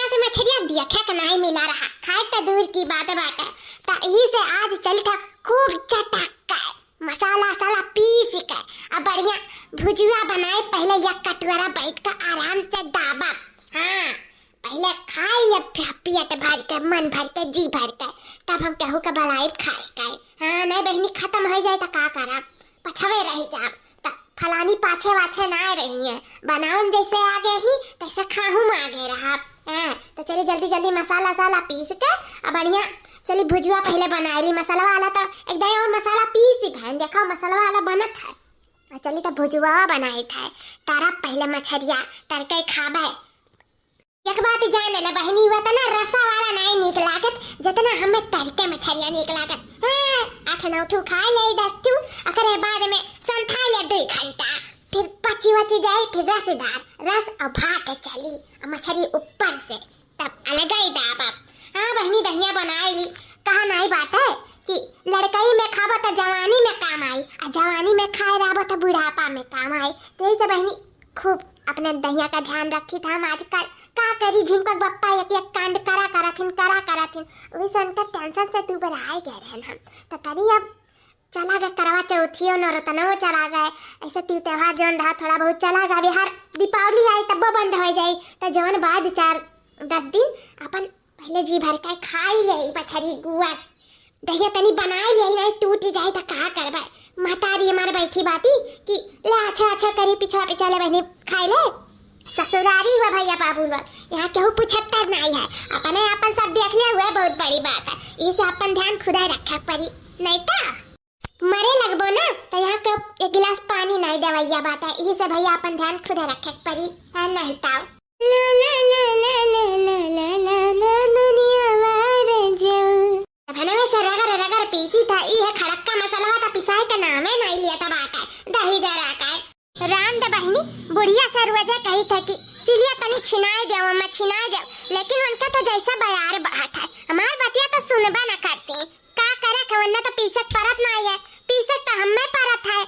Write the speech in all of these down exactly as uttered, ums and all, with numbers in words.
से मछरिया देखे के नाहीं मिला रहा, खाए त दूर की बात बाटे। त यही से आज चलित ह खूब चटक के मसाला वसाला पीस के अब बढ़िया भुजुआ बनाए। पहिले एक कटोरा बैठ के आराम से दाबब। हाँ, पहिले खाई लेब पेट भर के, मन भर के, जी भर के, तब हम केहू के बलाइब खाए के। हाँ, नाहीं बहिनी, खतम होइ जाए त का करब, पछवे रहि जाब। त फलानी पाछे वाछे नाहीं रहिहैं, बनाउन जइसे आगे ही तइसे खाहूँ आगे रहब। हाँ, त चली जल्दी जल्दी मसाला वसाला पीस के अब बढ़िया चली भुजुआ पहिले बनाइ ली। मसलवा वाला त एकदम और मसाला पीस ही भैन, देखो मसलवा वाला बनत है। आ चली त भुजुआ बनाइत है, तरब पहिले मछरिया, तरके खाबे। एक बात जाने ले बहिनी, वतना रसा वाला नाहीं नीक लागत, जतना हमें तरके मछरिया नीक लागत। हाँ, आठ नौ ठू खाइ ले, दस ठू, ओकरे बाद में संथाइ ले दुइ घंटा, फिर पची वची जाए, फिर रसदार रस और भात चली, और मछरी ऊपर से, तब अलग ही दाब। हाँ बहिनी, दहिया बनाइ ली, कहा नाहीं बाटे कि लड़कई में खाबो त जवानी में काम आई, आ जवानी में खाए रहबो त बुढ़ापा में काम आई। त यही से बहिनी, खूब अपने दहिया का ध्यान रखित हम आजकल। का करी, झिनकक बप्पा एक एक कांड करा करत हिन, करा करत हिन। वही से उनका tension से दुबराए गए रहन हम। त तनी अब चला गए करवा चौथियो, नौरतनो चला गए। ऐसे तीज त्योहार जौन रहा थोड़ा बहुत चला गए। अभी हर दीपावली आई तब्बो बंद होइ जाई। त जौन बाद चार दस दिन अपन पहिले जी भर के खाइ लेई मछरी गुआ। दहिया तनी बनाइ लेई, नाहीं टूट जाए त का करबे। महतारी हमार बैठी बाटी कि ले अच्छा अच्छा करी, पिछवा पिछवा ले बहिनी खाइ ले। ससुरारी हुआ भइया बाबू लोग, यहाँ केहू पूछत नाहीं है, अपने अपन सब देख ले हुए बहुत बड़ी बात है। इसे अपन ध्यान खुदे रखे परी, नाहीं त मरे लगबो ना त यहाँ के एक गिलास पानी नाहीं देवैया बाटे। इसे भइया अपन ध्यान खुदे रखे परी, है नाहीं त। दुनिया वार जाऊ। धनवे से रगड़ रगड़ पीसी था, ई है खड़क्का मसलवा त पिसाए के नामे नाहीं लिया था बाटे। दही जरा के। राम दे बहिनी, बुढ़िया से रोजे कही था कि सिलिया तनी छिनाए देव, अम्मा छिनाए देव, लेकिन उनका तो जैसा बयार बहत है, हमार बतिया तो सुनबा न करती। का करे थे, वरना तो पीसक परत नाहीं है, पीसक तो हमें परत है।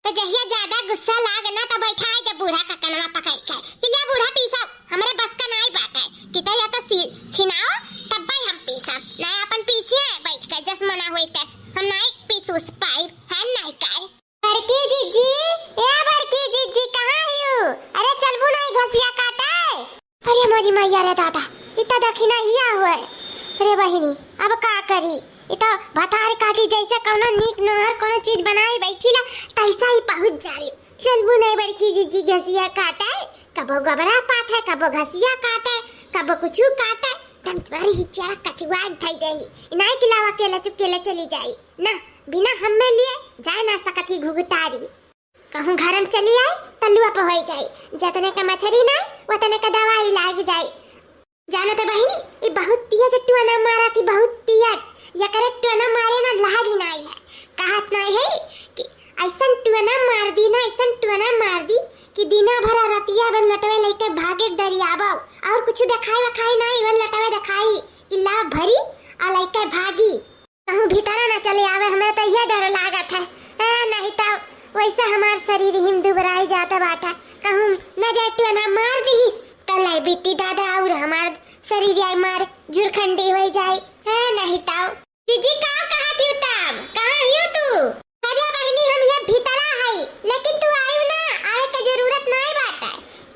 त जहिया ज्यादा गुस्सा लाग ना, त बैठाए दे बूढ़ा का कनवा पकड़ के कि ले बूढ़ा पीसो, हमरे बस का नाहीं बाटे। कि त या तो सी-, छिनाओ, तब भाई हम पीसब, नाहीं अपन पीसिए बैठ के जस मना हुई तस। हम नाहीं पीस उस पाइब, है नाहीं काय। बड़की जिज्जी, ए बड़की जिज्जी, कहाँ हियू? अरे चलबू नाहीं घसिया काटे? अरे मोरी मैया रे दादा, इ त दखिनहिया होए। अरे बहिनी, अब का करी? इ त भतार काटी जैसे कौनो नीक नोहर कौनो चीज बनाए बैठी ला, तैसा ही पहुँच जाली। चलबू नाहीं बड़की जिज्जी घसिया काटे, कबो गोबरा पाथे, कबो घसिया काटे, कबो कुछु काटे। दम तुम्हारी हिचिया कचुआ धई देही। नाहीं कि लावा के लचुक के ले चली जाई। ना, बिना हम्मे लिए जाए ना सकत ही घुघुटारी। कहूँ घर में चली आई, त लुआ पे होई जाई। जतने का मछरी नाहीं, वतने का दवाई लाग जाई। जानो तो बहिनी, ई बहुत तेज टोना मारा थी, बहुत तेज। यकरे टोना मारे ना लाज ही नाहीं है। कहत नाहीं है कि ऐसन टोना मार दी ना, ऐसन टोना मार दी कि दिना भर रतिया भर लटवे लइके भागे डरियाबो। और कुछ देखाई वखाई नाहीं, वन लटवे देखाई कि लाव भरी और लइके भागी। कहूँ भीतरा न चले आवे, हमें तो ये डर लागत है। ए, नहीं तो वैसे हमार शरीर हिम दुबराई जात बाटा। कहूँ न जाए टोना मार दीस, तो लाई बिट्टी दादा और हमार शरीर आई मार झुरखंडी हो जाए। ए, नहीं तो। जीजी का कहा थी तब? कहाँ हियो तू? अरे बहिनी, हम ये भीतरा हई, लेकिन तू आयु ना, आवे के जरूरत नहीं बाटे।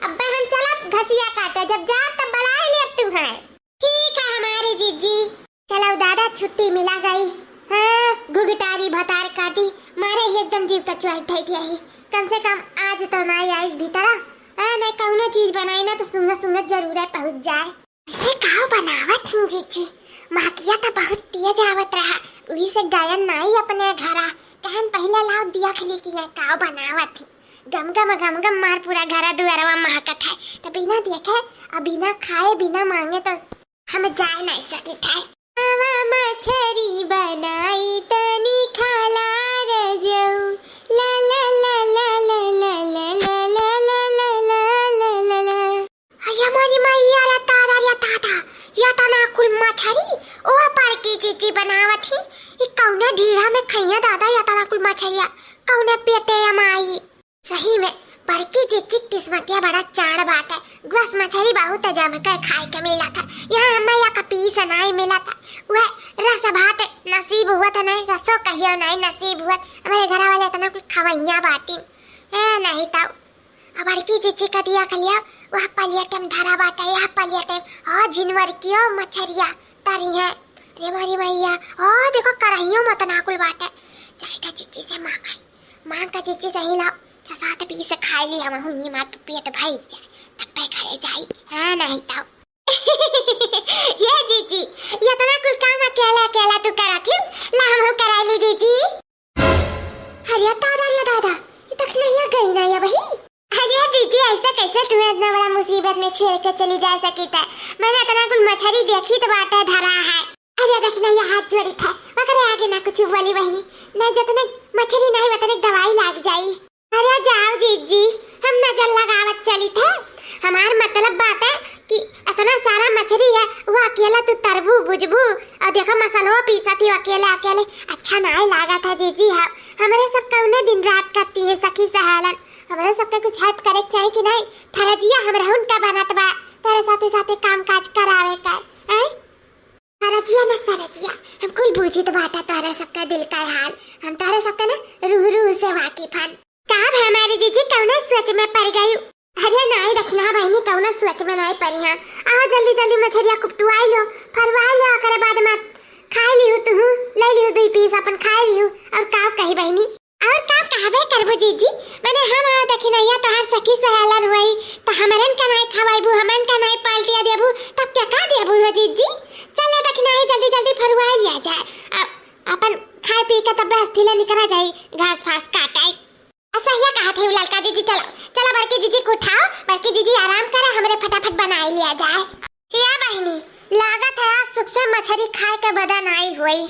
अब्बे हम चलब घसिया काटे, जब जा तब बुलाए ले तू हैं। ठीक है हमारी जीजी। चलो दादा, छुट्टी मिला गई। हाँ, घुघटारी भतार काटी, मारे ही एकदम जीव कचुआई थई थी यही। कम से कम आज तो ना आई भीतरा। हाँ, नहीं कौनो चीज बनाई ना तो सुंगत सुंगत जरूर है पहुँच जाए। ऐसे काव बनावत ही जीजी? महकिया तो बहुत तेज आवत रहा, उही से गयन नाई अपने घरा। कहन पहिले लाव दिया खली कि ये काव बनावत ही। गम गम गम गम मार पूरा घरा दुआरवा महकत है। तो बिना देखे और बिना खाए बिना मांगे तो हम जाए नहीं सकित है। आवा मछरी बनाई तनी खाला रजऊ। ला ला ला ला ला ला ला ला ला ला ला ला ला ला। अरे मोरी मैया रे दादा रे दादा, या तना कुल मछरी ओ बड़की जीजी बनावत ही। ई कौने ढीढ़ा में खइया दादा, या तना कुल मछरिया कौने पेटे या माई। सही में बड़की जीजी किस्मतिया बड़ा चाड़ बाटे। बस मछरी बहुत जम के खाए के मिलत है। यहाँ हमें या का पीस नाई मिलत है। वह रस भात नसीब हुआ था नहीं, रसो कहियो नहीं नसीब हुआ। हमारे घर वाले इतना कुछ खवैया बाटी। ए, नहीं तो। अब बड़की जीजी का दिया के लिया, वह पलियट में धरा बाटे, यह पलियट में। और जिनवर कियो मछरिया तरी है। अरे मोरी मैया, ओ देखो करहियो में इतना कुल बाटे। जाए था जीजी से मांगे। मांग का जीजी से ही लाओ। छह सात पीस खाए ली हम, हुई मार पेट भर जाए। तब पे घरे जाई। हाँ, नहीं तो। ये जीजी, ये इतना कुल काम अकेला, अकेला तू करत ही? ला हम कराई ली जीजी। अरे दादा, अरे दादा, ये तक नहीं गई ना ये वही। अरे जीजी, ऐसे कैसे तुम्हें इतना बड़ा मुसीबत में छेड़ के चली जा सकी था? मैंने इतना कुल मछरी देखी तो बाटे धरा है। अरे देख ना, ये हाथ जोड़ी था, मगर आगे ना कुछ बोली बहनी, ना जितने मछरी नहीं उतने दवाई लाग जाई। अरे जाओ जीजी, हम नजर लगावत चली थे। हमार मतलब बात है कि इतना सारा मछरी है, वो अकेला तू तरबू बुझबू, और देखो मसलवा पीसत ही अकेले अकेले, अच्छा नाई लागत है जीजी। हम, हमरे सब कौने दिन रात करती है सखी सहेलन, हमरे सबके कुछ हेल्प करे के चाही कि नहीं? फरजिया हमरे उनका बनत बा, तेरे साथे साथे काम काज करावे का, हैं? फरजिया न सरजिया, हम कुल बूझित बाटा तोहरे सबका दिल का हाल, हम तोहरे सबका ना रूह रूह से वाकिफ हन। का अब हमारी जीजी कौने सोच में पड़ गई? अरे नाई दखिना बहनी, कौनो सोच में नाई पड़ी हाँ। आओ जल्दी जल्दी मछरिया कुपटुआई लो, फरवाई लो, ओकरे बाद में खाई लिहू तुहू, ले लिहू दुई पीस अपन खाई लिहू। और का कही बहनी? और का कहबे करबू जीजी? मने हम आओ दखिनैया तोहार सखी सहेलन होई, त हमरन का नाई खवाइबू, हमन का नाई पाल्टिया देबू, तब क्या का देबू हो जीजी? चले दखिनैया जल्दी जल्दी फरुआ लिया जाए। अ-, अपन खाए पी के तब हस्ती ले निकरा जाई, घास फास काटाई। असहिया कहत है ललका जीजी, चलो, चलो बड़की जीजी को उठाओ, बड़की जीजी आराम करे, हमरे फटाफट बनाई लिया जाए। या बहिनी, लागत है आज सुख से मछरी खाए के बदन आई होई।